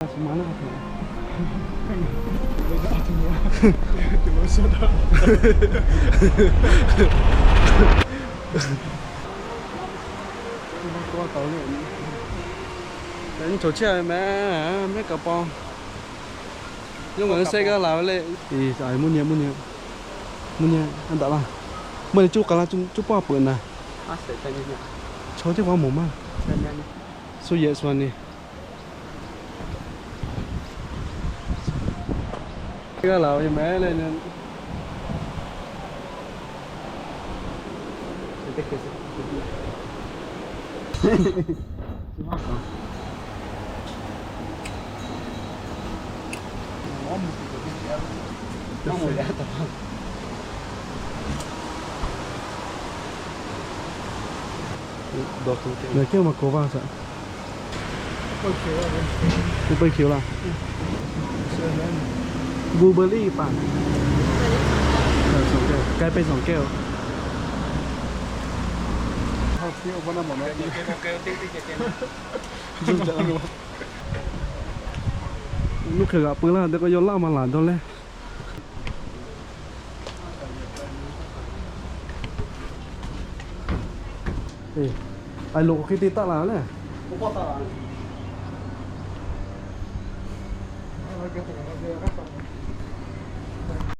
Chaw chehˇ ve meh, mehˉ kaꞈ paw. Yawˇ ngaˬ hui sehˆ g'aˇ laˬ ve le. Mvuhˇ nyi, mvuhˇ nyi, mvuhˇ nyi, a daꞈ laˇ. Mvuhˇ nyi cuˇ k'ai laˇ, cuˇ pawˆ peuˬ naˍ. Chaw teˇ hpaˍ mawˬ maˇ. Suh yehˬ suh ni. G'aˇ laˬ ve meh le. Ngaˬ kehˉ maˇ k'oˆ vaˇ shaꞈ. Teˇ peuˇ hkiˬ laˇ. Blueberry paˍ. K'ai peuˬ sawˍ kehˉ-oˬ. Nuˇ hk'e g'aꞈ pui laˇ, teˇ k'o yawˇ laˇ maˇ laˬ dawˇ leh. Aˬ loꞈ k'oꞈ hk'e te taˆ la leh.